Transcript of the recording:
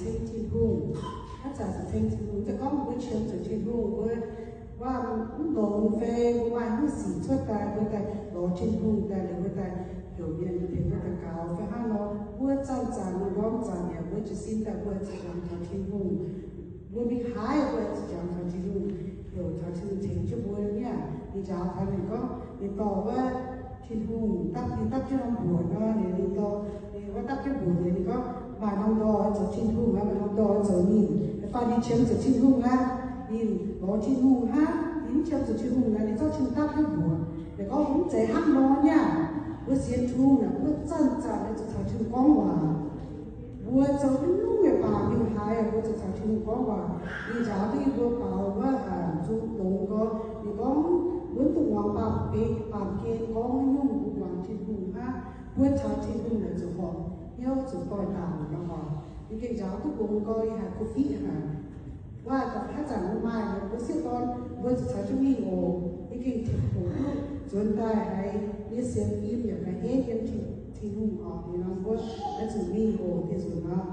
ceng Tin-Hungh. Haaix zanc zuqc ceng Tin-Hungh, se gorngv mbuo qiemx zuqc Tin-Hungh, mbuo waac mv longx fai mbuo maaih hnyouv sic cuotv daaih, mbuo daaih lorz Tin-Hungh daaih liuz, mbuo daaih heuc mienh tengx mbuo daux gaux fai hnangv nor, mbuo zanc-zanc, mbuo ndorm zanc yaac mbuo jiez sin daaih mbuo zuqc jangx taux Tin-Hungh. Mbuo mingh haaix mbuo zuqc jangx taux Tin-Hungh, heuc taux Tin-Hungh tengx jienv mbuo nyei aqv. Ninh njaaux taux ninh gorngv, ninh dorh wuov Tin-Hungh dapv, ninh dapv jienv norm mbuoqc nor, ninh, ninh dorh, ninh wuov dapv jienv mbuoqc liuz ninh gorngv, maaih norm ndorh zoux Tin-Hungh aqv, maaih norm ndorh zoux ninh. Da'faanh ninh qiemx zuqc Tin-Hungh aqv, ninh lorz Tin-Hungh hnangv. Ninh mv qiemx zuqc Tin-Hungh naaic, ninh zorqv Tin-Hungh dapv jienv mbuoqc. Ninh gorngv, mv zeiz hnangv nor nyei aqv. Mbuo sienx Tin-Hungh naaic, mbuo zanc-zanc zuqc caux Tin-Hungh gorngv waac. Mbuo zoux haaix nyungc nyei baac mingh haaix, mbuo zuqc caux Tin-Hungh gorngv waac. Ninh njaaux duqv yie mbuo baaux wuov, zuqc longx gorx. Ninh gorngv, mbuo mv dungx muangx baamh gen, baamh gen gorngv haaix nyungc, mbuo muangx Tin-Hungh hnangv. Mbuo caux Tin-Hungh naaic zuqc horpc hnyouv, zuqc doix-dauh nor oc. Ninh gengh njaaux duqv longx gorx, yie haiz kuv fiqv haic. Waac haaix zanc mbuo maaih nor, mbuo sieqv dorn mbuo zuqc caux jienv mingh oc. Yie gengh tengx hoqc duqv nzuonx daaih haiz nyei sienx fim yaac ga'hneiv yiem Tin-Hungh oc. Ninh nor mbuo oix zuqc mingh oc, deix nzunc nor.